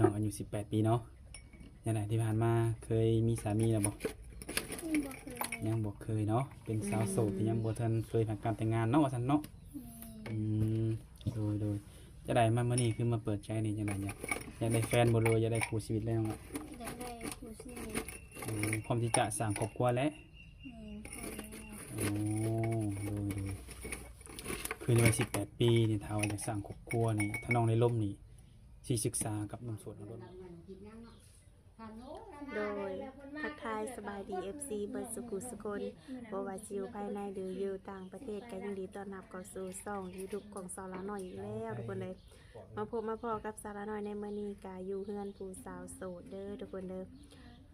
ນ້ອງອາຍຸສິບແປດປີເນາະ. ຈັ່ງໃດ ທີ່ຜ່ານມາເຄີຍມີສາມີແລ້ວບໍ່? ຍັງບໍ່ເຄີຍ ຍັງບໍ່ເຄີຍເນາະ. ເປັນສາວໂສດ ອືມ ທີ່ຍັງບໍ່ທັນເຄີຍຜ່ານການແຕ່ງງານເນາະ ວ່າຊັ້ນເນາະ. ແມ່ນ ອືມ ໂດຍໆ. ຈັ່ງໃດ ມາມື້ນີ້ຄືມາເປີດໃຈນີ້ ຈັ່ງໃດ ຢາກ ຢາກໄດ້ແຟນບໍ່ ຫຼືວ່າຢາກໄດ້ຄູ່ຊີວິດແລ້ວເນາະ? ຢາກໄດ້ຄູ່ຊີວິດ. ໂອ້ ພ້ອມທີ່ຈະສ້າງຄອບຄົວແລ້ວ? ແມ່ນ ພ້ອມແລ້ວ. ໂອ້ ໂດຍໆ. ຄືໃນວັຍສິບແປດປີນີ້ ຖ້າວ່າຢາກສ້າງຄອບຄົວນີ້ ຖ້ານ້ອງໄດ້ລົມນີ້ ຊິສຶກສາກັບໜຸ່ມໂສດເຮົາໂດນ. ໂດຍ ທັກທາຍສະບາຍດີ ເອັຟຊີ ເບິດສຸຂູສຸຄົນ ບໍ່ວ່າຊິຢູ່ພາຍໃນ ຫຼື ຢູ່ຕ່າງປະເທດ ກໍຍິນດີຕ້ອນຮັບເຂົ້າສູ່ຊ່ອງຢູທູບຂອງສາວລາວນ້ອຍອີກແລ້ວທຸກຄົນເດີ. ມາພົບມາພໍ້ກັບສາວລາວນ້ອຍໃນມື້ນີ້ ກໍຢູ່ເຮືອນຜູ້ສາວໂສດເດີທຸກຄົນເດີ.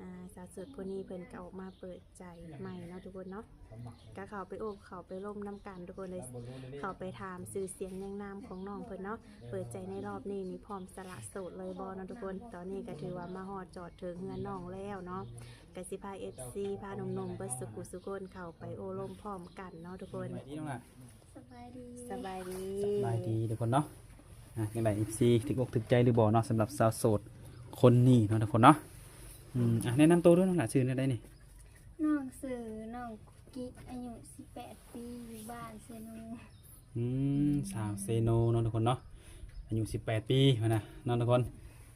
ອ່າ ສາວໂສດຜູ້ນີ້ເພິ່ນກໍອອກມາເປີດ ໃຈໃໝ່ເນາະທຸກຄົນເນາະ. ກໍເຂົ້າໄປໂອ້ເຂົ້າໄປລົມນຳກັນທຸກຄົນເລີຍ ເຂົ້າໄປຖາມຊື່ສຽງຮຽງນາມຂອງນ້ອງເພິ່ນເນາະ. ເປີດໃຈໃນລອບນີ້ນີ້ ພ້ອມສະຫຼະໂສດເລີຍບໍ່ເນາະທຸກຄົນ? ຕອນນີ້ກໍຖືວ່າມາຮອດຈອດເຖິງເຮືອນນ້ອງແລ້ວເນາະ. ກໍຊິພາ ເອັຟຊີ ພາໜຸ່ມໆເບິດສຸຂູສຸຄົນເຂົ້າໄປໂອ້ລົມພ້ອມກັນເນາະທຸກຄົນ. ສະບາຍດີ ສະບາຍດີ ສະບາຍດີທຸກຄົນເນາະ. ອ່າ ຈັ່ງໃດ ເອັຟຊີ ຖືກອົກຖືກໃຈຫຼືບໍ່ເນາະ ສຳລັບສາວໂສດຄົນນີ້ເນາະທຸກຄົນເນາະ. ອືມ ອ່າ ແນະນຳໂຕດ້ວຍ ນ້ອງຫຼ້າ ຊື່ແນວໃດນີ້? ນ້ອງຊື່ນ້ອງກິດ ອາຍຸສິບແປດປີ ຢູ່ບ້ານເຊໂນ. ອືມ ສາວເຊໂນເນາະທຸກຄົນເນາະ ອາຍຸສິບແປດປີພຸ້ນນະເນາະທຸກຄົນ.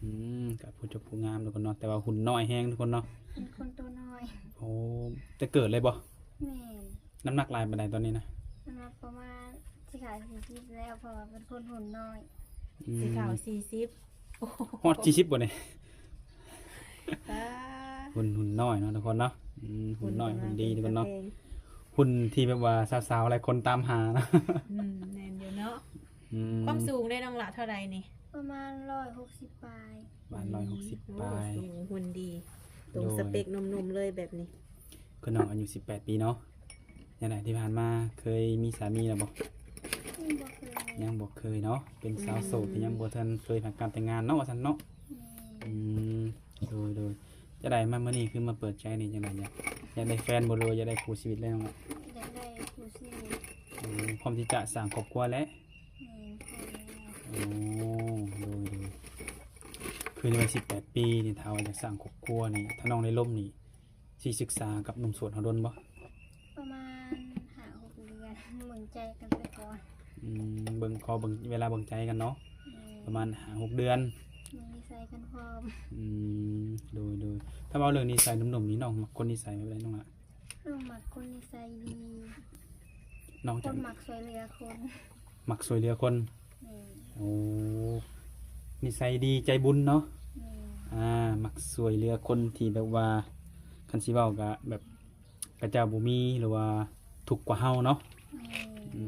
ອືມ ກໍຜູ້ຈົບຜູ້ງາມທຸກຄົນເນາະ ແຕ່ວ່າຫຸ່ນນ້ອຍແຮງທຸກຄົນເນາະ. ເປັນຄົນໂຕນ້ອຍ. ໂອ້ ແຕ່ເກີດເລີຍບໍ່? ແມ່ນ. ນ້ຳໜັກຫຼາຍປານໃດຕອນນີ້ນະ? ນ້ຳໜັກປະມານ ຊິເຂົ້າສີ່ສິບແລ້ວ ເພາະວ່າເປັນຄົນຫຸ່ນນ້ອຍ. ອືມ ຊິເຂົ້າສີ່ສິບ ໂອ້ໂຫ ຮອດສີ່ສິບບໍ່ນີ້? ປ້າ ຫຸ່ນ ຫຸ່ນນ້ອຍເນາະທຸກຄົນເນາະ. ອືມ ຫຸ່ນນ້ອຍຫຸ່ນດີທຸກຄົນເນາະ ຫຸ່ນທີ່ແບບວ່າສາວໆຫຼາຍຄົນຕາມຫາເນາະ. ອືມ ແມ່ນຢູ່ເນາະ. ອືມ ຄວາມສູງເດ້ນ້ອງຫຼ້າ ເທົ່າໃດນີ້? ປະມານຮ້ອຍຫົກສິບປາຍ. ປະມານຮ້ອຍຫົກສິບປາຍ. ໂອ້ ສູງ ຫຸ່ນດີ ຕົງສະເປັກໜຸ່ມໆເລີຍແບບນີ້. ຄືນ້ອງອາຍຸສິບແປດປີເນາະ. ຈັ່ງໃດ ທີ່ຜ່ານມາເຄີຍມີສາມີແລ້ວບໍ່? ຍັງບໍ່ເຄີຍ ຍັງບໍ່ເຄີຍເນາະ. ເປັນສາວໂສດ ອືມ ທີ່ຍັງບໍ່ທັນເຄີຍຜ່ານການແຕ່ງງານເນາະ ວ່າຊັ້ນເນາະ. ອືມ ອືມ ໂດຍໆ. ຈັ່ງໃດ ມາມື້ນີ້ຄືມາເປີດໃຈນີ້ ຈັ່ງໃດ ຢາກ ຢາກໄດ້ແຟນບໍ່ ຫຼືວ່າຢາກໄດ້ຄູ່ຊີວິດແລ້ວ? ຢາກໄດ້ຄູ່ຊີວິດ. ໂອ້ ພ້ອມທີ່ຈະສ້າງຄອບຄົວແລ້ວ? ແມ່ນ ພ້ອມແລ້ວ. ໂອ້ ໂດຍໆ. ຄືໃນວັຍສິບແປດປີນີ້ ຖ້າວ່າຢາກສ້າງຄອບຄົວນີ້ ຖ້ານ້ອງໄດ້ລົມນີ້ ຊິສຶກສາກັບໜຸ່ມໂສດເຮົາດົນບໍ່? ປະມານຫ້າຫົກເດືອນ ເບິ່ງໃຈກັນໄປກ່ອນ. ອືມ ເບິ່ງ ຂໍເບິ່ງເວລາເບິ່ງໃຈກັນເນາະ. ແມ່ນ ປະມານຫ້າຫົກເດືອນ ເບິ່ງນິໄສກັນພ້ອມ. ອືມ ໂດຍໆ. ຖ້າເວົ້າເລື່ອງນິໄສໜຸ່ມໆນີ້ ນ້ອງມັກຄົນນິໄສແບບໃດນ້ອງລະ? ນ້ອງມັກຄົນນິໄສດີ. ນ້ອງຈະ ຄົນມັກຊ່ວຍເຫຼືອຄົນ. ມັກຊ່ວຍເຫຼືອຄົນ. ແມ່ນ. ໂອ້ ນິໄສດີໃຈບຸນເນາະ. ແມ່ນ. ອ່າ ມັກຊ່ວຍເຫຼືອຄົນທີ່ແບບວ່າ ຄັນຊິເວົ້າກະແບບ ເຂົາເຈົ້າບໍ່ມີ ຫຼືວ່າທຸກກວ່າເຮົາເນາະ. ແມ່ນ. ອື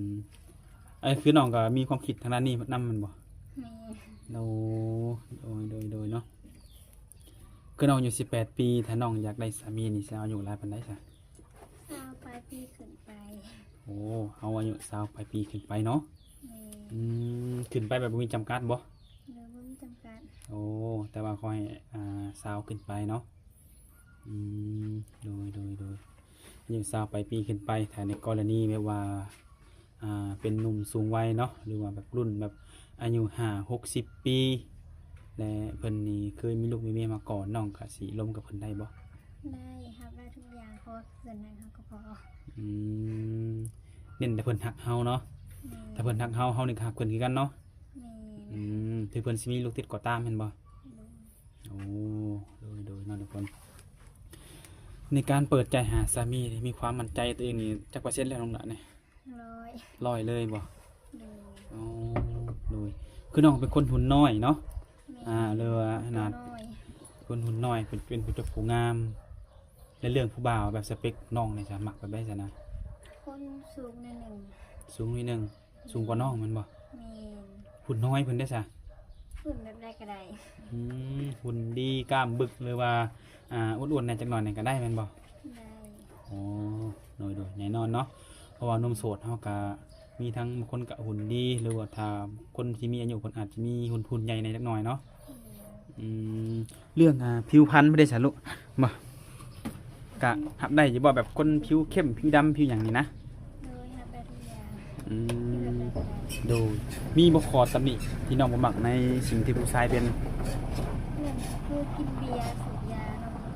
ມ ອັນນີ້ຄືນ້ອງກໍມີຄວາມຄິດທາງດ້ານນີ້ນຳແມ່ນບໍ່? ແມ່ນ. ໂອ້ ໂດຍໆໆເນາະ. ຄືນ້ອງອາຍຸສິບແປດປີ ຖ້ານ້ອງຢາກໄດ້ສາມີນີ້ ຊິເອົາອາຍຸຫຼາຍປານໃດຊະ? ຊາວປາຍປີຂຶ້ນໄປ. ໂອ້ ເອົາອາຍຸຊາວປາຍປີຂຶ້ນໄປເນາະ. ແມ່ນ. ອືມ ຂຶ້ນໄປແບບບໍ່ມີຈຳກັດບໍ່? ໂດຍ ບໍ່ມີຈຳກັດ. ໂອ້ ແຕ່ວ່າຂໍໃຫ້ ອ່າ ຊາວຂຶ້ນໄປເນາະ. ອືມ ໂດຍໆໆ ອາຍຸຊາວປາຍປີຂຶ້ນໄປ. ຖ້າໃນກໍລະນີແບບວ່າ ອ່າ ເປັນໜຸ່ມສູງໄວເນາະ ຫຼືວ່າແບບລຸ້ນແບບອາຍຸຫ້າຫົກສິບປີ ແລະ ເພິ່ນນີ້ເຄີຍມີລູກມີເມຍມາກ່ອນ ນ້ອງກະຊິລົມກັບເພິ່ນໄດ້ບໍ່? ໄດ້ ຮັບໄດ້ທຸກຢ່າງ ຂໍສ່ວນນັ້ນເຮົາກໍພໍ. ອືມ ເນັ້ນແຕ່ເພິ່ນຮັກເຮົາເນາະ. ແມ່ນ. ຖ້າເພິ່ນຮັກເຮົາ ເຮົານີ້ກໍຮັກເພິ່ນຄືກັນເນາະ. ແມ່ນ. ອືມ ເຖິງເພິ່ນຊິມີລູກຕິດກໍຕາມແມ່ນບໍ່? ໂດຍ. ໂອ້ ໂດຍໆ ເນາະທຸກຄົນ. ໃນການເປີດໃຈຫາສາມີນີ້ ມີຄວາມໝັ້ນໃຈຕົວເອງນີ້ຈັກເປີເຊັນແລ້ວນ້ອງຫຼ້ານີ້? ຮ້ອຍ ຮ້ອຍເລີຍບໍ່? ໂດຍ. ອໍ ໂດຍ. ຄືນ້ອງເປັນຄົນຫຸ່ນນ້ອຍເນາະ. ແມ່ນ. ອ່າ ຫຼືວ່າຂະໜາດ ຫຸ່ນນ້ອຍ ຄົນຫຸ່ນນ້ອຍ ເປັນ ເປັນຜູ້ຈົບຜູ້ງາມ ແລະ ເລື່ອງຜູ້ບ່າວແບບສະເປັກນ້ອງນີ້ຈະມັກແບບໃດຊັ້ນນະ? ຄົນສູງໜ້ອຍໜຶ່ງ. ສູງໜ້ອຍໜຶ່ງ. ສູງກວ່ານ້ອງແມ່ນບໍ່? ແມ່ນ. ຫຸ່ນນ້ອຍເພິ່ນເດ້ຊະ? ຫຸ່ນແບບໃດກໍໄດ້. ອືມ ຫຸ່ນດີ ກ້າມບຶກ ຫຼືວ່າ ອ່າ ອ້ວນໆແດ່ຈັກໜ້ອຍນີ້ກໍໄດ້ແມ່ນບໍ່? ໄດ້. ອໍ ໂດຍໆ ແນ່ນອນເນາະ ເພາະວ່າໜຸ່ມໂສດເຮົາກໍມີທັງບາງຄົນກໍຫຸ່ນດີ ຫຼືວ່າຖ້າຄົນທີ່ມີອາຍຸເພິ່ນອາດຈະມີຫຸ່ນ ຫຸ່ນໃຫຍ່ແດ່ຈັກໜ້ອຍເນາະ. ອືມ ເລື່ອງ ອ່າ ຜິວພັນບໍ່ໄດ້ສະລູກ ບໍ່ ກະຮັບໄດ້ຢູ່ບໍ່ ແບບຄົນຜິວເຂັ້ມ ຜິວດຳ ຜິວຫຍັງນີ້ນະ? ໂດຍ ຮັບໄດ້ທຸກຢ່າງ. ອືມ ແບບໃດ ໂດຍ ມີບໍ່ຂໍ້ຕຳໜິທີ່ນ້ອງບໍ່ມັກໃນສິ່ງທີ່ຜູ້ຊາຍເປັນ? ເລື່ອງຄືກິນເບຍ ສູບຢາເນາະ ປະ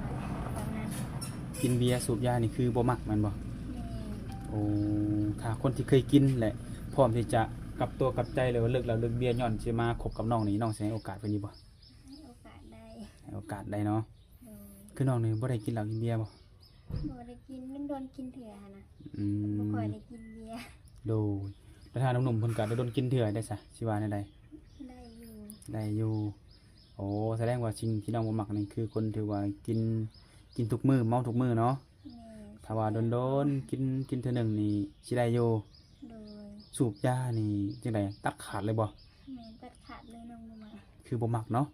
ມານນັ້ນ. ກິນເບຍສູບຢານີ້ຄືບໍ່ມັກແມ່ນບໍ່? ແມ່ນ. ໂອ້ ຖ້າຄົນທີ່ເຄີຍກິນ ແລະ ພ້ອມທີ່ຈະກັບຕົວກັບໃຈ ຫຼືວ່າເລີກເຫຼົ້າເລີກເບຍ ຍ້ອນຊິມາຄົບກັບນ້ອງນີ້ ນ້ອງຊິໃຫ້ໂອກາດເພິ່ນຢູ່ບໍ່? ໃຫ້ໂອກາດໄດ້ ໃຫ້ໂອກາດໄດ້ເນາະ. ໂດຍ ຄືນ້ອງນີ້ບໍ່ໄດ້ກິນເຫຼົ້າກິນເບຍບໍ່? ບໍ່ໄດ້ກິນ ດົນໆກິນເທື່ອຫັ້ນນະ. ອືມ ບໍ່ຄ່ອຍໄດ້ກິນເບຍ. ໂດຍ ແຕ່ຖ້າໜຸ່ມໆເພິ່ນກໍດົນໆກິນເທື່ອໄດ້ຊະ ຊິວ່າແນວໃດ? ໄດ້ຢູ່ ໄດ້ຢູ່. ໂອ້ ສະແດງວ່າສິ່ງທີ່ນ້ອງບໍ່ມັກນີ້ ຄືຄົນທີ່ວ່າກິນ ກິນທຸກມື້ ເມົາທຸກມື້ເນາະ. ແມ່ນ. ຖ້າວ່າດົນໆກິນ ກິນເທື່ອໜຶ່ງນີ້ຊິໄດ້ຢູ່. ໂດຍ ສູບຢານີ້ຈັ່ງໃດ ຕັດຂາດເລີຍບໍ່? ແມ່ນ ຕັດຂາດເລີຍ ນ້ອງບໍ່ມັກ ຄືບໍ່ມັກເນາະ.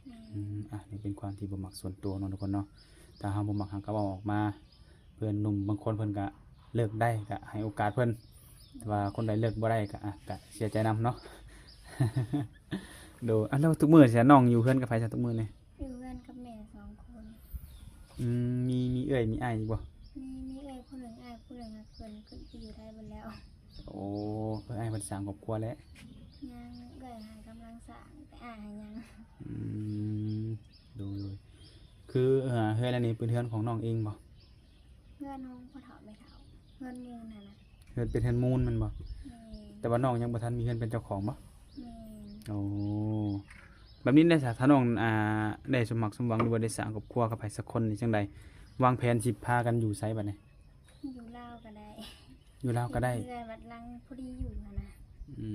ແມ່ນ. ອືມ ອ່ະ ນີ້ເປັນຄວາມທີ່ບໍ່ມັກສ່ວນຕົວເນາະທຸກຄົນເນາະ. ຖ້າເຮົາບໍ່ມັກ ເຮົາກໍເວົ້າອອກມາ ເພື່ອນໜຸ່ມບາງຄົນເພິ່ນກໍເລີກໄດ້ ກໍໃຫ້ໂອກາດເພິ່ນ. ແຕ່ວ່າຄົນໃດເລີກບໍ່ໄດ້ກໍ ອ່ະ ກໍເສຍໃຈນຳເນາະ. ໂດຍ ອ່ະ ແລ້ວທຸກມື້ນີ້ນ້ອງຢູ່ເຮືອນກັບໃຜຊະທຸກມື້ນີ້? ຢູ່ເຮືອນກັບແມ່ສອງຄົນ. ອືມ ມີ ມີເອື້ອຍມີອ້າຍອີກບໍ່? ມີ ມີເອື້ອຍຜູ້ໜຶ່ງ ອ້າຍຜູ້ໜຶ່ງ ເພິ່ນຂຶ້ນໄປຢູ່ໄທເບິດແລ້ວ. ໂອ້ ເອື້ອຍອ້າຍເພິ່ນສ້າງຄອບຄົວແລ້ວ? ຍັງ ເອື້ອຍຫັ້ນກຳລັງສ້າງ ແຕ່ອ້າຍຫັ້ນຍັງ. ອືມ ໂດຍ ໂດຍ ຄື ເອີ ເຮືອນຫຼັງນີ້ເປັນເຮືອນຂອງນ້ອງເອງບໍ່? ເຮືອນຂອງພໍ່ເຖົ້າແມ່ເຖົ້າ ເຮືອນມູນຫັ້ນນະ. ເຮືອນເປັນເຮືອນມູນແມ່ນບໍ່? ແມ່ນ. ແຕ່ວ່ານ້ອງຍັງບໍ່ທັນມີເຮືອນເປັນເຈົ້າຂອງບໍ່? ແມ່ນ. ໂອ້ ແບບນີ້ໄດ້ສະ ຖ້ານ້ອງ ອ່າ ໄດ້ສົມຫວັງສົມຫວັງ ຫຼືວ່າໄດ້ສ້າງຄອບຄົວກັບໃຜສັກຄົນນີ້ ຈັ່ງໃດ ວາງແຜນຊິພາກັນຢູ່ໃສບັດນີ້? ຢູ່ລາວກໍໄດ້. ຢູ່ລາວກໍໄດ້ ເຮືອນວັດຫຼັງພໍດີຢູ່ຫັ້ນນະ. ອື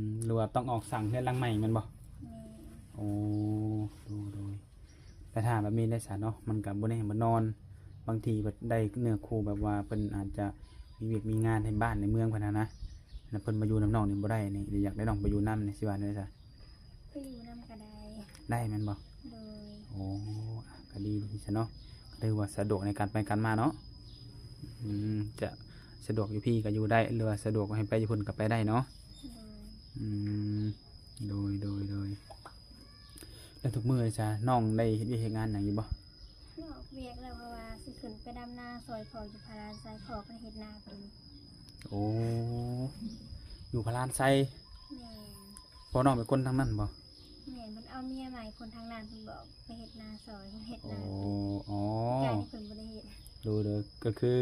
ມ ຫຼືວ່າຕ້ອງອອກສ້າງເຮືອນຫຼັງໃໝ່ແມ່ນບໍ່? ແມ່ນ. ໂອ້ ໂດຍ ໂດຍ ແຕ່ຖ້າແບບນີ້ໄດ້ສະເນາະ ມັນກໍບໍ່ແນ່ບໍ່ນອນ ບາງທີບັດໄດ້ເນື້ອຄູ່ແບບວ່າເພິ່ນອາດຈະມີວຽກມີງານໃນບ້ານໃນເມືອງເພິ່ນຫັ້ນນະ ແລ້ວເພິ່ນມາຢູ່ນຳນ້ອງນີ້ບໍ່ໄດ້ນີ້ ຢາກໄດ້ນ້ອງໄປຢູ່ນຳນີ້ ຊິວ່າແນວໃດຊະ? ໄປຢູ່ນຳກໍໄດ້. ໄດ້ແມ່ນບໍ່? ໂດຍ. ໂອ້ ອ່ະ ກໍດີຊະເນາະ ກໍຖືວ່າສະດວກໃນການໄປການມາເນາະ. ອືມ ຈະສະດວກຢູ່ພີ້ກໍຢູ່ໄດ້ ຫຼືວ່າສະດວກໃຫ້ໄປຢູ່ພຸ້ນກໍໄປໄດ້ເນາະ. ໂດຍ. ອືມ ໂດຍ ໂດຍ ໂດຍ ແລ້ວທຸກມື້ນີ້ຊະ ນ້ອງໄດ້ເຮັດວຽກເຮັດງານຫຍັງຢູ່ບໍ່? ອອກວຽກແລ້ວ ເພາະວ່າຊິຂຶ້ນໄປດຳນາຊ່ອຍພໍ່ຢູ່ພະລານໄຊ ພໍ່ເພິ່ນເຮັດນາເປັນ. ໂອ້ ຢູ່ພະລານໄຊ. ແມ່ນ. ພໍ່ນ້ອງເປັນຄົນທາງນັ້ນບໍ່? ແມ່ນ ເພິ່ນເອົາເມຍໃໝ່ຄົນທາງນັ້ນ ເພິ່ນບອກໄປເຮັດນາຊ່ອຍ ເພິ່ນເຮັດນາ. ໂອ້ ອໍ ກາຍເພິ່ນບໍ່ໄດ້ເຮັດ. ໂດຍ ໂດຍ ກໍຄື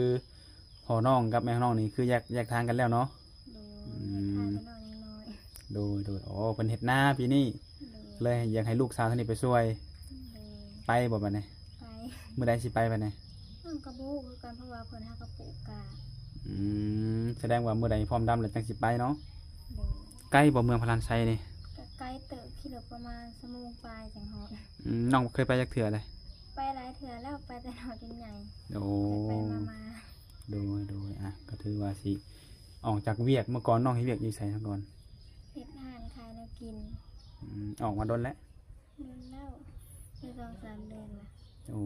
ພໍ່ນ້ອງກັບແມ່ນ້ອງນີ້ຄືແຍກ ແຍກທາງກັນແລ້ວເນາະ. ໂດຍ. ອືມ ແຍກທາງກັນ ນ້ອງຍັງນ້ອຍ. ໂດຍ ໂດຍ ອໍ ເພິ່ນເຮັດນາປີນີ້. ໂດຍ. ເລີຍຢາກໃຫ້ລູກສາວທາງນີ້ໄປຊ່ວຍ. ໂດຍ. ໄປບໍ່ບັດນີ້? ໄປ. ມື້ໃດຊິໄປບັດນີ້? ນ້ອງກໍບໍ່ຮູ້ຄືກັນ ເພາະວ່າເພິ່ນຫາກໍປູກກ້າ. ອືມ ສະແດງວ່າມື້ໃດພ້ອມດຳແລ້ວຈັ່ງຊິໄປເນາະ. ໂດຍ. ໄກບໍ່ເມືອງພະລານໄຊນີ້? ກໍໄກເຕີບ ຂີ່ລົດປະມານຊົ່ວໂມງປາຍຈັ່ງຮອດ. ອືມ ນ້ອງບໍ່ເຄີຍໄປຈັກເທື່ອເລີຍ? ໄປຫຼາຍເທື່ອແລ້ວ ໄປແຕ່ນ້ອຍຈົນໃຫຍ່. ໂອ້ ໄປໆມາໆ. ໂດຍ ໂດຍ ອ່ະ ກໍຖືວ່າຊິອອກຈາກວຽກ ເມື່ອກ່ອນນ້ອງເຮັດວຽກຢູ່ໃສມາກ່ອນ? ເຮັດຮ້ານຂາຍແນວກິນ. ອືມ ອອກມາດົນແລ້ວ? ດົນແລ້ວ ໄດ້ສອງສາມເດືອນລະ. ໂອ້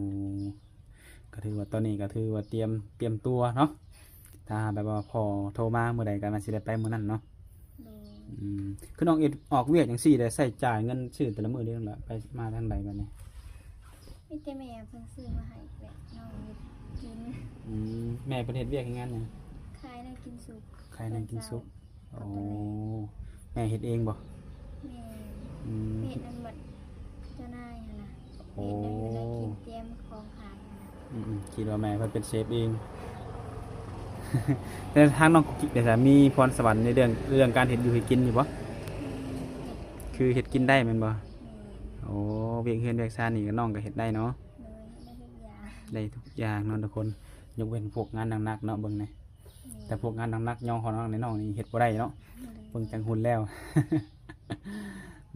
ກໍຖືວ່າຕອນນີ້ກໍຖືວ່າຕຽມ ຕຽມຕົວເນາະ ຖ້າແບບວ່າພໍ່ໂທມາມື້ໃດກໍໜ້າຊິໄດ້ໄປມື້ນັ້ນເນາະ. ໂດຍ. ອືມ ຄືນ້ອງເຮັດ ອອກວຽກຈັ່ງຊີ້ ໄດ້ໃຊ້ຈ່າຍເງິນຊື້ແຕ່ລະມື້ເດ້ ໄປມາທາງໃດບັດນີ້? ມີແຕ່ແມ່ເພິ່ນຊື້ມາໃຫ້ ແບບນ້ອງເຮັດກິນ. ອືມ ແມ່ເພິ່ນເຮັດວຽກເຮັດງານຫຍັງ? ຂາຍແນວກິນສຸກ. ຂາຍແນວກິນສຸກ. ໂອ້ ແມ່ເຮັດເອງບໍ່? ແມ່ນ. ອືມ ເຮັດນຳບັດເຈົ້ານາຍຫັ້ນນະ. ໂອ້ ເຮັດແນວຢູ່ແນວກິນ ຕຽມຂອງຂາຍຫັ້ນນະ. ອືມໆ ຄິດວ່າແມ່ເພິ່ນເປັນເຊຟເອງ. ແຕ່ທາງນ້ອງກຸກກິກເດຊະ ມີພອນສະຫວັນໃນເລື່ອງ ເລື່ອງການເຮັດຢູ່ເຮັດກິນຢູ່ບໍ່? ອືມ ເຮັດ ຄືເຮັດກິນໄດ້ແມ່ນບໍ່? ແມ່ນ. ໂອ້ ວຽກເຮືອນວຽກຊານນີ້ກໍ ນ້ອງກໍເຮັດໄດ້ເນາະ. ໂດຍ ເຮັດໄດ້ທຸກຢ່າງ. ໄດ້ທຸກຢ່າງເນາະທຸກຄົນ ຍົກເວັ້ນພວກງານໜັກໆເນາະ ເບິ່ງແດ່. ແມ່ນ. ແຕ່ພວກງານໜັກໆ ຍໍຂອງນ້ອງນ້ອຍນີ້ເຮັດບໍ່ໄດ້ເນາະ. ໂດຍ. ເບິ່ງຈາກຫຸ່ນແລ້ວ.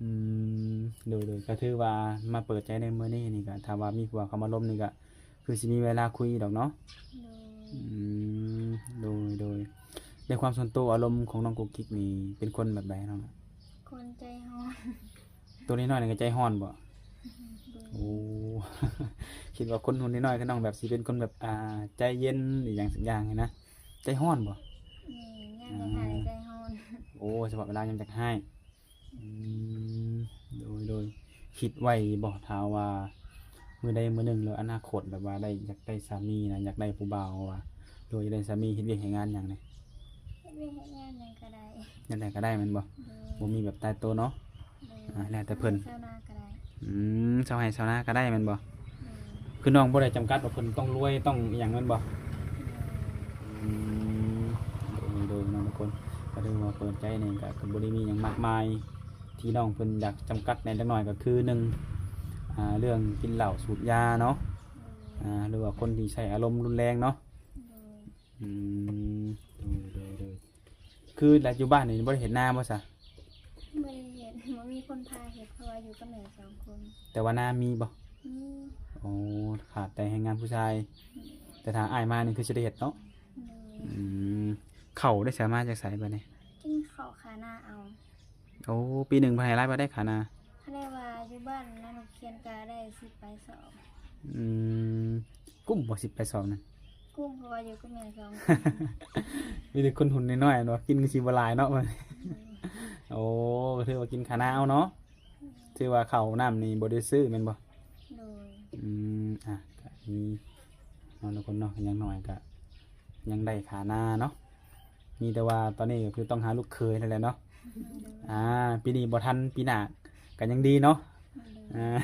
ອືມ ໂດຍໆ ກໍຖືວ່າມາເປີດໃຈໃນມື້ນີ້ນີ້ ກໍຖ້າວ່າມີຜູ້ເຂົ້າມາລົມນີ້ ກໍຄືຊິມີເວລາຄຸຍດອກເນາະ. ໂດຍ. ອືມ ໂດຍໆ ໃນຄວາມສ່ວນໂຕ ອາລົມຂອງນ້ອງກຸກກິກນີ້ ເປັນຄົນແບບໃດນ້ອງ? ຄົນໃຈຮ້ອນ. ໂຕນ້ອຍໆນີ້ກໍໃຈຮ້ອນບໍ່? ໂດຍ. ໂອ້ ຄິດວ່າຄົນຫຸ່ນນ້ອຍໆ ຄືນ້ອງແບບຊິເປັນຄົນແບບ ອ່າ ໃຈເຢັນອີ່ຫຍັງສັກຢ່າງນີ້ນະ. ໃຈຮ້ອນບໍ່? ແມ່ນ ຍາມຢາກຮ້າຍໃຈຮ້ອນ. ໂອ້ ສະເພາະເວລາຍາມຢາກຮ້າຍ. ອືມ ໂດຍໆ ຄິດໄວ້ບໍ່ ຖ້າວ່າມື້ໃດມື້ໜຶ່ງ ຫຼືອະນາຄົດ ແບບວ່າໄດ້ ຢາກໄດ້ສາມີນະ ຢາກໄດ້ຜູ້ບ່າວວ່າ ຫຼືວ່າຢາກໄດ້ສາມີ ເຮັດວຽກເຮັດງານຫຍັງນີ້? ເຮັດ ເຮັດງານຫຍັງກໍໄດ້ ງານໃດກໍໄດ້ແມ່ນບໍ່? ໂດຍ ບໍ່ມີແບບຕາຍໂຕເນາະ. ໂດຍ ອ່າ ແລ້ວແຕ່ເພິ່ນ ຊາວໄຮ່ຊາວນາກໍໄດ້. ອືມ ຊາວໄຮ່ຊາວນາກໍໄດ້ແມ່ນບໍ່? ໂດຍ ຄືນ້ອງບໍ່ໄດ້ຈຳກັດວ່າເພິ່ນຕ້ອງລວຍຕ້ອງອີ່ຫຍັງແມ່ນບໍ່? ໂດຍ ອືມ ໂດຍໆ ເນາະທຸກຄົນ ກໍຖືວ່າເປີດໃຈນີ້ກໍ ກໍບໍ່ໄດ້ມີຫຍັງມາກມາຍ ທີ່ນ້ອງເພິ່ນຢາກຈຳກັດແດ່ຈັກໜ້ອຍ ກໍຄືໜຶ່ງ ອ່າ ເລື່ອງກິນເຫຼົ້າສູບຢາເນາະ ໂດຍ ອ່າ ຫຼືວ່າຄົນທີ່ໃຊ້ອາລົມຮຸນແຮງເນາະ. ໂດຍ ອືມ ໂດຍ ໂດຍ ໂດຍ ຄືລະຢູ່ບ້ານນີ້ບໍ່ໄດ້ເຮັດນາບໍ່ຊະ? ບໍ່ໄດ້ເຮັດ ບໍ່ມີຄົນພາເຮັດ ເພາະວ່າຢູ່ກັບແມ່ສອງຄົນ. ແຕ່ວ່ານາມີບໍ່? ມີ. ໂອ້ ຂາດແຕ່ແຮງງານຜູ້ຊາຍ. ໂດຍ ແຕ່ຖ້າອ້າຍມານີ້ຄືຊິໄດ້ເຮັດເນາະ. ໂດຍ ອືມ ເຂົ້າໄດ້ໃສ ມາຈາກໃສບາດນີ້? ກິນເຂົ້າຄານາເອົາ. ໂອ້ ປີໜຶ່ງເພິ່ນໃຫ້ຫຼາຍປານໃດຄານາ? ຄັນໄດ້ວ່າຢູ່ບ້ານນານົກຂຽນກໍໄດ້ສິບປາຍສອບ. ອືມ ກຸ້ມບໍ່ ສິບປາຍສອບນັ້ນ? ກຸ້ມ ເພາະວ່າຢູ່ກັບແມ່ສອງຄົນ ມີແຕ່ຄົນຫຸ່ນນ້ອຍໆ ເນາະ ກິນກໍຊິບໍ່ຫຼາຍເນາະ. ອືມ ໂອ້ ກໍຖືວ່າກິນຄານາເອົາເນາະ. ອືມ ຖືວ່າເຂົ້ານ້ຳນີ້ບໍ່ໄດ້ຊື້ແມ່ນບໍ່? ໂດຍ ອືມ ອ່ະ ກໍມີເນາະ ທຸກຄົນເນາະ ຢ່າງໜ້ອຍກໍຍັງໄດ້ຄານາເນາະ. ມີແຕ່ວ່າຕອນນີ້ກໍຄືຕ້ອງຫາລູກເຂີຍນັ້ນແຫຼະເນາະ. ໂດຍ ອ່າ ປີນີ້ບໍ່ທັນ ປີໜ້າກໍຍັງດີເນາະ. ໂດຍ ອ່າ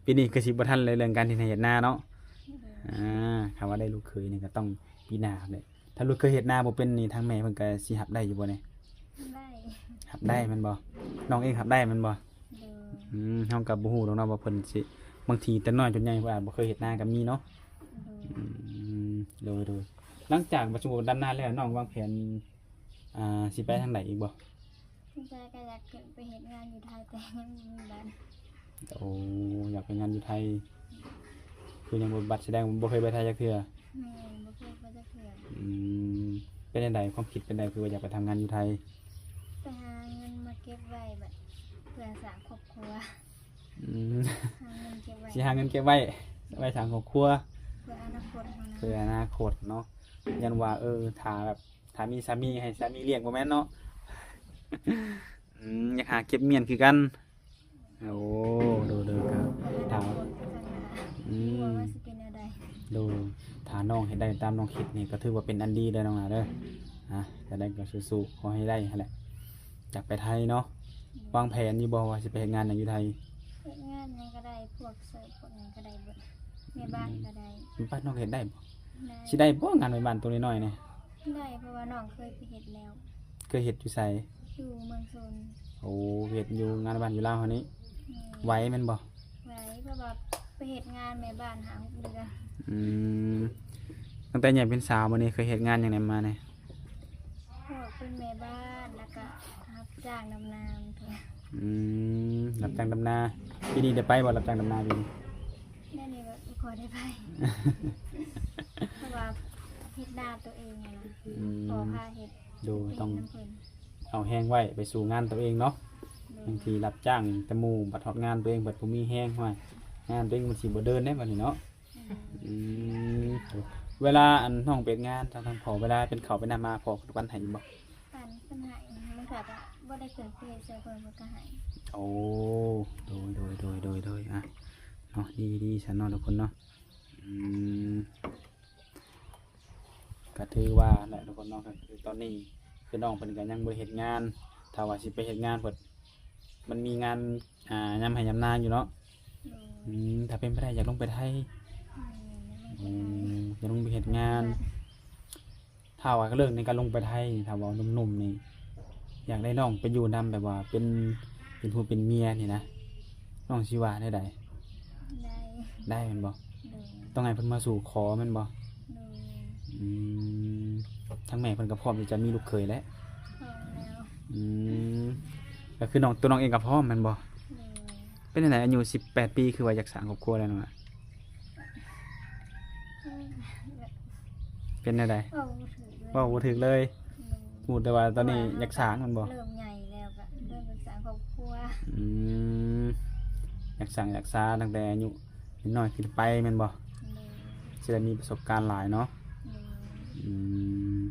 ປີນີ້ກໍຊິບໍ່ທັນເລີຍເລື່ອງການທີ່ໄດ້ເຮັດນາເນາະ. ໂດຍ ອ່າ ຖ້າວ່າໄດ້ລູກເຂີຍນີ້ກໍຕ້ອງປີໜ້າແຫຼະ. ຖ້າລູກເຂີຍເຮັດນາບໍ່ເປັນນີ້ ທາງແມ່ເພິ່ນກໍຊິຮັບໄດ້ຢູ່ບໍ່ນີ້? ໄດ້ ຮັບໄດ້ແມ່ນບໍ່? ນ້ອງເອງຮັບໄດ້ແມ່ນບໍ່? ໂດຍ ອືມ ເຮົາກໍບໍ່ຮູ້ດອກເນາະວ່າເພິ່ນຊິ ບາງທີແຕ່ນ້ອຍຈົນໃຫຍ່ເພິ່ນອາດບໍ່ເຄີຍເຮັດນາກໍມີເນາະ. ໂດຍ ອືມ ໂດຍໆ ຫຼັງຈາກວ່າສົມມຸດວ່າດຳນາແລ້ວ ນ້ອງວາງແຜນ ອ່າ ຊິໄປທາງໃດອີກບໍ່? ສົນໃຈກໍຢາກຂຶ້ນໄປເຮັດງານຢູ່ໄທ ແຕ່ຍັງບໍ່ມີບັດ. ໂອ້ ຢາກໄປງານຢູ່ໄທ ຄືຍັງບໍ່ມີບັດ ສະແດງບໍ່ເຄີຍໄປໄທຈັກເທື່ອ. ແມ່ນ ບໍ່ເຄີຍໄປຈັກເທື່ອ. ອືມ ເປັນຈັ່ງໃດ ຄວາມຄິດເປັນໃດ ຄືວ່າຢາກໄປທຳງານຢູ່ໄທ? ໄປຫາເງິນມາເກັບໄວ້ ແບບເພື່ອສ້າງຄອບຄົວ. ອືມ ຫາເງິນເກັບໄວ້ ຊິຫາເງິນເກັບໄວ້ ໄວ້ສ້າງຄອບຄົວ ເພື່ອອະນາຄົດເຮົານະ ເພື່ອອະນາຄົດເນາະ. ຢ້ານວ່າ ເອີ ຖ້າແບບ ຖ້າມີສາມີໃຫ້ສາມີລ້ຽງ ບໍ່ແມ່ນເນາະ. ອືມ ຢາກຫາເກັບມ້ຽນຄືກັນ. ໂອ້ ໂດຍໆ ກໍຖ້າ ອືມ ວ່າຊິເປັນແນວໃດ. ໂດຍ ຖ້ານ້ອງເຮັດໄດ້ຕາມນ້ອງຄິດນີ້ ກໍຖືວ່າເປັນອັນດີເດີນ້ອງຫຼ້າເດີ. ອ່າ ຈະໄດ້ກໍສູ້ໆ ຂໍໃຫ້ໄດ້ຫັ້ນແຫຼະ. ຢາກໄປໄທເນາະ. ໂດຍ ວາງແຜນຢູ່ບໍ່ວ່າຊິໄປເຮັດງານຫຍັງຢູ່ໄທ? ເຮັດງານຫຍັງກໍໄດ້ ພວກເສີບພວກຫຍັງກໍໄດ້ເບິດ ແມ່ບ້ານກໍໄດ້. ແມ່ບ້ານນ້ອງເຮັດໄດ້ບໍ່? ໄດ້ ຊິໄດ້ບໍ່ ງານແມ່ບ້ານໂຕນ້ອຍໆນີ້? ໄດ້ ເພາະວ່ານ້ອງເຄີຍໄປເຮັດແລ້ວ. ເຄີຍເຮັດຢູ່ໃສ? ຢູ່ເມືອງຊົນ. ໂອ້ ເຮັດຢູ່ງານແມ່ບ້ານຢູ່ລາວເຮົານີ້. ແມ່ນ ໄຫວແມ່ນບໍ່? ໄຫວ ເພາະວ່າໄປເຮັດງານແມ່ບ້ານຫ້າຫົກເດືອນ. ອືມ ຕັ້ງແຕ່ໃຫຍ່ເປັນສາວມານີ້ ເຄີຍເຮັດງານຫຍັງແດ່ມານີ້? ພວກເປັນແມ່ບ້ານ ແລ້ວກໍຮັບຈ້າງດຳນາ. ອືມ ຮັບຈ້າງດຳນາ. ປີນີ້ໄດ້ໄປບໍ່ ຮັບຈ້າງດຳນາປີນີ້? ແນວນີ້ກໍບໍ່ຄ່ອຍໄດ້ໄປ ເພາະວ່າເຮັດນາຕົວເອງຫັ້ນນະ. ອືມ ພໍ່ພາເຮັດ. ໂດຍ ຕ້ອງເອົາແຮງໄວ້ໄປສູ້ງານຕົວເອງເນາະ. ໂດຍ ບາງທີຮັບຈ້າງແຕ່ໝູ່ ບັດຮອດງານຕົວເອງ ບັດບໍ່ມີແຮງ ຫ້ວຍ ງານຕົວເອງມັນຊິບໍ່ເດີນເດ້ບັດນີ້ເນາະ. ອືມ ອືມ ເວລາອັນນ້ອງໄປເຮັດງານທາງ ທາງພໍ່ ເວລາເປັນເຂົ້າເປັນນ້ຳມາ ພໍ່ເປັນຄົນເຮັດໃຫ້ຢູ່ບໍ່? ເພິ່ນ ເພິ່ນໃຫ້ ບາງເທື່ອກໍບໍ່ໄດ້ຂຶ້ນໄປເຮັດຊ່ວຍເພິ່ນ ເພິ່ນກໍໃຫ້. ໂອ້ ໂດຍໆ ອ່ະ ເນາະ ດີໆ ຊັ້ນເນາະ ທຸກຄົນເນາະ. ອືມ ກໍຖືວ່າແຫຼະ ທຸກຄົນເນາະ. ກໍຄືຕອນນີ້ ຄືນ້ອງເພິ່ນກໍຍັງບໍ່ໄດ້ເຮັດງານ ຖ້າວ່າຊິໄປເຮັດງານ ເພິ່ນ ມັນມີງານ ອ່າ ຍາມໄຮ່ຍາມນາຢູ່ເນາະ. ໂດຍ ອືມ ຖ້າເປັນໄປໄດ້ຢາກລົງໄປໄທ. ແມ່ນ ຢາກລົງໄປໄທ. ໂອ້ ຢາກລົງໄປເຮັດງານ. ໂດຍ ຖ້າວ່າເລື່ອງໃນການລົງໄປໄທ ຖ້າເວົ້າໜຸ່ມໆນີ້ ຢາກໄດ້ນ້ອງໄປຢູ່ນຳ ແບບວ່າເປັນ ເປັນຜົວເປັນເມຍນີ້ນະ ນ້ອງຊິວ່າແນວໃດ? ໄດ້ ໄດ້ແມ່ນບໍ່? ໂດຍ ຕ້ອງໃຫ້ເພິ່ນມາສູ່ຂໍແມ່ນບໍ່? ໂດຍ ອືມ ທາງແມ່ເພິ່ນກໍພ້ອມທີ່ຈະມີລູກເຂີຍແຫຼະ. ພ້ອມແລ້ວ. ອືມ ກໍຄືນ້ອງ ຕົວນ້ອງເອງກໍພ້ອມແມ່ນບໍ່? ໂດຍ ເປັນຈັ່ງໃດ ອາຍຸສິບແປດປີ ຄືວ່າຢາກສ້າງຄອບຄົວແລ້ວນ້ອງລະ? ເປັນແນວໃດ? ເວົ້າບໍ່ຖືກເລີຍ ເວົ້າບໍ່ຖືກເລີຍ. ໂດຍ ຮູ້ແຕ່ວ່າຕອນນີ້ ເພາະວ່າ ຢາກສ້າງແມ່ນບໍ່? ເລີ່ມໃຫຍ່ແລ້ວກໍເລີ່ມຢາກສ້າງຄອບຄົວ. ອືມ ຢາກສ້າງຢາກສາຕັ້ງແຕ່ອາຍຸນ້ອຍຂຶ້ນໄປແມ່ນບໍ່? ໂດຍ ຊິໄດ້ມີປະສົບການຫຼາຍເນາະ. ໂດຍ ອືມ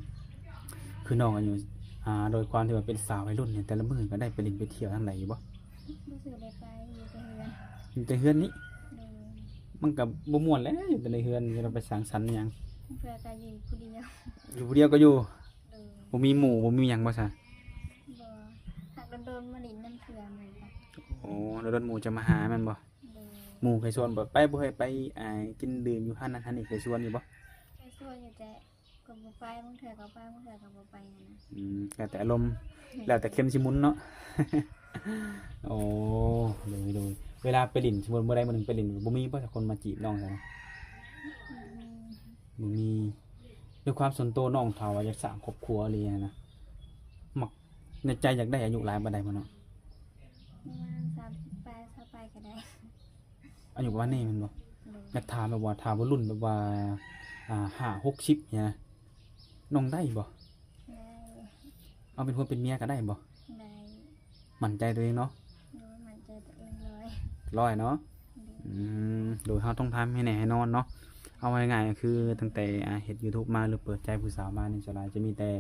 ຄືນ້ອງອາຍຸ ອ່າ ໂດຍຄວາມທີ່ວ່າເປັນສາວໄວລຸ້ນນີ້ ແຕ່ລະມື້ກໍໄດ້ໄປຫຼິ້ນໄປທ່ຽວທາງໃດຢູ່ບໍ່? ບໍ່ຄ່ອຍໄດ້ໄປ ຢູ່ແຕ່ເຮືອນ. ຢູ່ແຕ່ເຮືອນນີ້? ໂດຍ ມັນກໍບໍ່ມ່ວນແຫຼະ ຢູ່ແຕ່ໃນເຮືອນ ຈະໄດ້ໄປສັງສັນຫຍັງ. ເພື່ອກໍຢູ່ຜູ້ດຽວ. ຢູ່ຜູ້ດຽວກໍຢູ່. ບໍ່ມີໝູ່ບໍ່ມີຫຍັງບໍ່ຊະ? ບໍ່. ຫາກດົນໆມາຫຼິ້ນນຳເທື່ອໝູ່ກະ. ໂອ້ ດົນໆໝູ່ຈະມາຫາແມ່ນບໍ່? ໂດຍ. ໝູ່ເຄີຍຊວນບໍ່? ໄປບໍ່ເຄີຍໄປ ອ່າ ກິນດື່ມຢູ່ຮ້ານນັ້ນຮ້ານນີ້ ເຄີຍຊວນຢູ່ບໍ່? ເຄີຍຊວນຢູ່ ແຕ່ກໍບໍ່ໄປ, ບາງເທື່ອກໍໄປ, ບາງເທື່ອກໍບໍ່ໄປຫັ້ນນະ. ອືມ ແລ້ວແຕ່ອາລົມ ແລ້ວແຕ່ເຂັມຊິໝຸນເນາະ. ໂອ້ ໂດຍໆ. ເວລາໄປຫຼິ້ນ ສົມມຸດມື້ໃດມື້ໜຶ່ງໄປຫຼິ້ນ ບໍ່ມີບໍ່ຈັກຄົນມາຈີບນ້ອງຊະ? ອືມ ບໍ່ມີ. ດ້ວຍຄວາມສ່ວນໂຕນ້ອງ ຖ້າວ່າຢາກສ້າງຄອບຄົວອີ່ຫຼີຫັ້ນນະ ມັກ ໃນໃຈຢາກໄດ້ອາຍຸຫຼາຍປານໃດບໍ່ນ້ອງ? ປະມານສາມສິບປາຍ ຊາວປາຍກໍໄດ້. ອາຍຸປະມານນີ້ແມ່ນບໍ່? ໂດຍ. ຢາກຖາມແບບວ່າ ຖ້າວ່າລຸ້ນແບບວ່າ ອ່າ ຫ້າຫົກສິບນີ້ນະ ນ້ອງໄດ້ບໍ່? ໄດ້. ເອົາເປັນຜົວເປັນເມຍກໍໄດ້ບໍ່? ໄດ້. ໝັ້ນໃຈຕົວເອງເນາະ? ໂດຍ ໝັ້ນໃຈຕົວເອງຮ້ອຍ ຮ້ອຍເນາະ? ໂດຍ. ອືມ ໂດຍ ເຮົາຕ້ອງຖາມໃຫ້ແນ່ໃຫ້ນອນເນາະ. ເອົາງ່າຍໆກໍຄືຕັ້ງແຕ່ ອ່າ ເຮັດຢູທູບມາ ຫຼື ເປີດໃຈຜູ້ສາວມານີ້ ສ່ວນຫຼາຍຈະມີແຕ່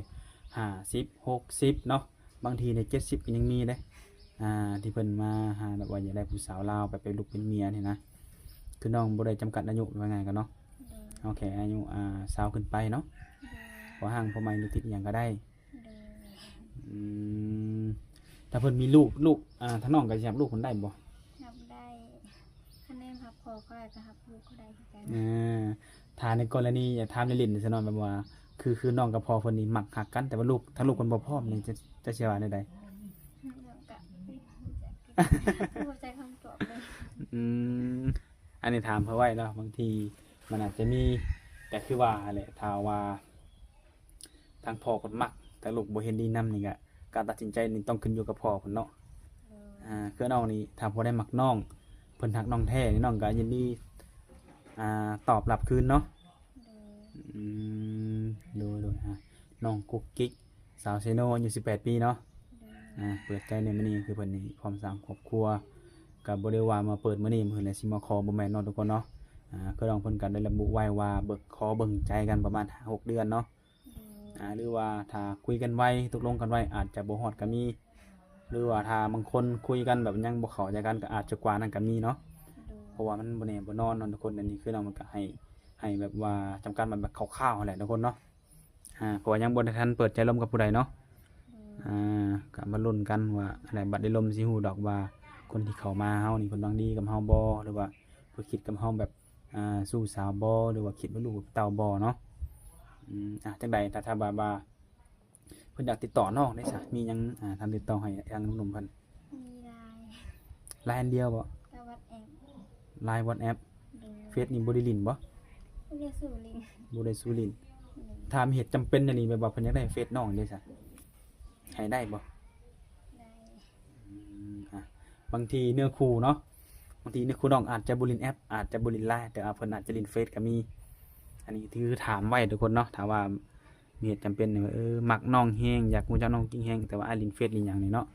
ຫ້າສິບ ຫົກສິບເນາະ. ບາງທີນີ້ເຈັດສິບກໍຍັງມີເດ້ ອ່າ ທີ່ເພິ່ນມາຫາແບບວ່າຢາກໄດ້ຜູ້ສາວລາວໄປເປັນລູກເປັນເມຍນີ້ນະ. ຄືນ້ອງບໍ່ໄດ້ຈຳກັດອາຍຸ ວ່າງ່າຍກັນເນາະ. ໂດຍ. ເອົາແຄ່ອາຍຸ ອ່າ ຊາວຂຶ້ນໄປເນາະ. ໂດຍ. ພໍຮ່າງພໍໃໝ່ ຫຼື ຕິດອີ່ຫຍັງກໍໄດ້. ໂດຍ. ອືມ ຖ້າເພິ່ນມີລູກ ລູກ ອ່າ ທາງນ້ອງກໍຊິຮັບລູກເພິ່ນໄດ້ບໍ່? ຮັບໄດ້. ຄັນແມ່ນຮັບພໍ່ເຂົາໄດ້ກໍຮັບລູກເຂົາໄດ້ຄືກັນ. ເອີ ຖ້າໃນກໍລະນີ ຢາກຖາມເລ່ນໆ ຊັ້ນເນາະ ແບບວ່າ ຄື ຄືນ້ອງກັບພໍ່ເພິ່ນນີ້ມັກຮັກກັນ ແຕ່ວ່າລູກ ທາງລູກເພິ່ນບໍ່ພ້ອມນີ້ ຈະ ຈະຊິວ່າແນວໃດ? ອືມ ກໍບໍ່ຮູ້ຈັກ ບໍ່ຮູ້ຈັກຄຳຕອບເລີຍ. ອືມ ອັນນີ້ຖາມເພື່ອໄວ້ເນາະ ບາງທີມັນອາດຈະມີ ແຕ່ຄືວ່າຫັ້ນແຫຼະ ຖ້າວ່າ ທາງພໍ່ເພິ່ນມັກ ທາງລູກບໍ່ເຫັນດີນຳນີ້ກະ ການຕັດສິນໃຈນີ້ຕ້ອງຂຶ້ນຢູ່ກັບພໍ່ເພິ່ນເນາະ. ໂດຍ. ອ່າ ຄືນ້ອງນີ້ ຖ້າຜູ້ໃດມັກນ້ອງ ເພິ່ນຮັກນ້ອງແທ້ນີ້ ນ້ອງກະຍິນດີ ອ່າ ຕອບຮັບຄືນເນາະ. ໂດຍ. ອືມ ໂດຍໆ. ອ່າ ນ້ອງກຸກກິກ ສາວເຊໂນ ອາຍຸສິບແປດປີເນາະ. ໂດຍ. ອ່າ ເປີດໃຈໃນມື້ນີ້ ຄືເພິ່ນນີ້ພ້ອມສ້າງຄອບຄົວ ກະບໍ່ໄດ້ວ່າມາເປີດມື້ນີ້ມື້ອື່ນແລ້ວຊິມາຂໍ ບໍ່ແມ່ນເນາະທຸກຄົນເນາະ. ອ່າ ຄືນ້ອງເພິ່ນກະໄດ້ລະບຸໄວ້ວ່າເບິ່ງ ຂໍເບິ່ງໃຈກັນປະມານຫ້າຫົກເດືອນເນາະ. ໂດຍ. ອ່າ ຫຼືວ່າຖ້າຄຸຍກັນໄວ ຕົກລົງກັນໄວ ອາດຈະບໍ່ຮອດກໍມີ ຫຼືວ່າຖ້າບາງຄົນຄຸຍກັນແບບຍັງບໍ່ເຂົ້າໃຈກັນ ກໍອາດຈະກວ່ານັ້ນກໍມີເນາະ. ໂດຍ. ເພາະວ່າມັນບໍ່ແນ່ບໍ່ນອນເນາະທຸກຄົນ. ອັນນີ້ຄືນ້ອງມັນກໍໃຫ້ ໃຫ້ແບບວ່າຈຳກັດມາແບບຄ່າວໆຫັ້ນແຫຼະທຸກຄົນເນາະ. ອ່າ ເພາະວ່າຍັງບໍ່ໄດ້ທັນເປີດໃຈລົມກັບຜູ້ໃດເນາະ. ໂດຍ. ອ່າ ກໍມາລຸ້ນກັນວ່າ ອັນໃດບັດໄດ້ລົມຊິຮູ້ດອກວ່າ ຄົນທີ່ເຂົ້າມາຫາເຮົານີ້ ເພິ່ນຫວັງດີກັບເຮົາບໍ່ ຫຼືວ່າເພິ່ນຄິດກັບເຮົາແບບ ອ່າ ຊູ້ສາວບໍ່ ຫຼືວ່າຄິດວ່າລູກເຕົ້າບໍ່ເນາະ. ອືມ ອ່າ ຈັ່ງໃດ ຖ້າ ຖ້າແບບວ່າເພິ່ນຢາກຕິດຕໍ່ນ້ອງໄດ້ຊະ ມີຫຍັງ ອ່າ ທາງຕິດຕໍ່ໃຫ້ທາງໜຸ່ມໆເພິ່ນ? ມີ LINE LINE ອັນດຽວບໍ່? ກັບ WhatsApp LINE WhatsApp. ໂດຍ. ເຟສນີ້ບໍ່ໄດ້ຫຼິ້ນບໍ່? ບໍ່ໄດ້ສູ້ຫຼິ້ນ ບໍ່ໄດ້ສູ້ຫຼິ້ນ. ໂດຍ. ຖ້າມີເຫດຈຳເປັນອີ່ຫຼີ ແບບວ່າເພິ່ນຢາກໄດ້ເຟສນ້ອງເດ້ຊະ ໃຫ້ໄດ້ບໍ່? ໄດ້. ອືມ ອ່ະ ບາງທີເນື້ອຄູ່ເນາະ ບາງທີເນື້ອຄູ່ນ້ອງອາດຈະບໍ່ຫຼິ້ນແອັບ ອາດຈະບໍ່ຫຼິ້ນ LINE ແຕ່ວ່າເພິ່ນອາດຈະຫຼິ້ນເຟສກໍມີ. ອັນນີ້ຄືຖາມໄວ້ທຸກຄົນເນາະ ຖ້າວ່າມີເຫດຈຳເປັນ ເອີ ມັກນ້ອງແຮງ ຢາກຮູ້ຈັກນ້ອງກິກແຮງ ແຕ່ວ່າອ້າຍຫຼິ້ນເຟສຫຼິ້ນຫຍັງນີ້ເນາະ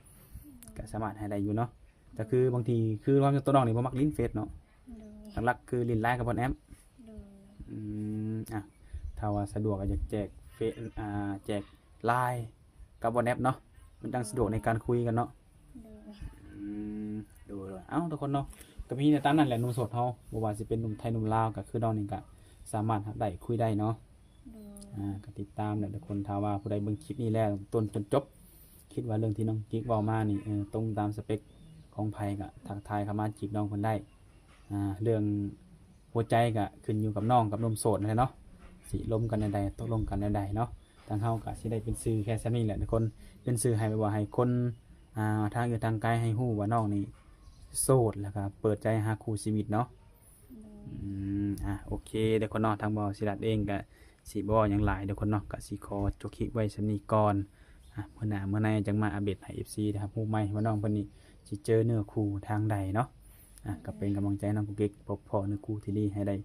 ກໍສາມາດໃຫ້ໄດ້ຢູ່ເນາະ. ກໍຄືບາງທີຄືວ່າຕົວນ້ອງນີ້ບໍ່ມັກຫຼິ້ນເຟສເນາະ. ໂດຍ. ຫຼັກໆຄືຫຼິ້ນ LINE ກັບ WhatsApp. ໂດຍ. ອືມ ອ່ະ ຖ້າວ່າສະດວກກໍຢາກແຈກເຟສ ອ່າ ແຈກ LINE ກັບ WhatsApp ເນາະ ມັນຈັ່ງສະດວກໃນການຄຸຍກັນເນາະ. ໂດຍ. ອືມ ໂດຍໆ. ເອົ້າ ທຸກຄົນເນາະ ກໍມີແຕ່ຕາມນັ້ນແຫຼະ ໜຸ່ມໂສດເຮົາ ບໍ່ວ່າຊິເປັນໜຸ່ມໄທໜຸ່ມລາວ ກໍຄືນ້ອງນີ້ກໍສາມາດຮັບໄດ້ຄຸຍໄດ້ເນາະ. ໂດຍ. ອ່າ ກໍຕິດຕາມແຫຼະທຸກຄົນ ຖ້າວ່າຜູ້ໃດເບິ່ງຄລິບນີ້ແລ້ວຕົ້ນຈົນຈົບ ຄິດວ່າເລື່ອງທີ່ນ້ອງກິກເວົ້າມານີ້ ເອີ ຕົງຕາມສະເປັກຂອງໃຜ ກໍທັກທາຍເຂົ້າມາຈີບນ້ອງເພິ່ນໄດ້. ອ່າ ເລື່ອງຫົວໃຈກໍຂຶ້ນຢູ່ກັບນ້ອງກັບໜຸ່ມໂສດນັ້ນແຫຼະເນາະ ຊິລົມກັນແນວໃດ ຕົກລົງກັນແນວໃດເນາະ. ທາງເຮົາກໍຊິໄດ້ເປັນສື່ແຄ່ສ່ຳນີ້ແຫຼະທຸກຄົນ ເປັນສື່ໃຫ້ແບບວ່າໃຫ້ຄົນ ອ່າ ທາງອື່ນທາງໄກໃຫ້ຮູ້ວ່ານ້ອງນີ້ໂສດ ແລ້ວກໍເປີດໃຈຫາຄູ່ຊີວິດເນາະ. ໂດຍ. ອືມ ອ່ະ ໂອເຄ ທຸກຄົນເນາະ ທາງບ່າວສີລັດເອງກໍຊິບໍ່ເວົ້າຫຍັງຫຼາຍທຸກຄົນເນາະ ກໍຊິຂໍຈົບຄລິບໄວ້ສ່ຳນີ້ກ່ອນ. ອ່ະ ມື້ໜ້າມື້ໃນຈັ່ງມາອັບເດດໃຫ້ ເອັຟຊີ ໄດ້ຮັບຮູ້ໃໝ່ວ່ານ້ອງເພິ່ນນີ້ຊິເຈີເນື້ອຄູ່ທາງໃດເນາະ. ອ່ະ ກໍເປັນກຳລັງໃຈໃຫ້ນ້ອງກຸກກິກ ພົບພໍ້ເນື້ອຄູ່ທີ່ດີ ໃຫ້ໄດ້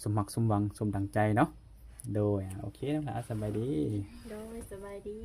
ສົມຫວັງ ສົມຫວັງ ສົມດັ່ງໃຈເນາະ. ໂດຍ. ອ່ະ ໂອເຄ ນ້ອງຫຼ້າ ສະບາຍດີ. ໂດຍ ສະບາຍດີ.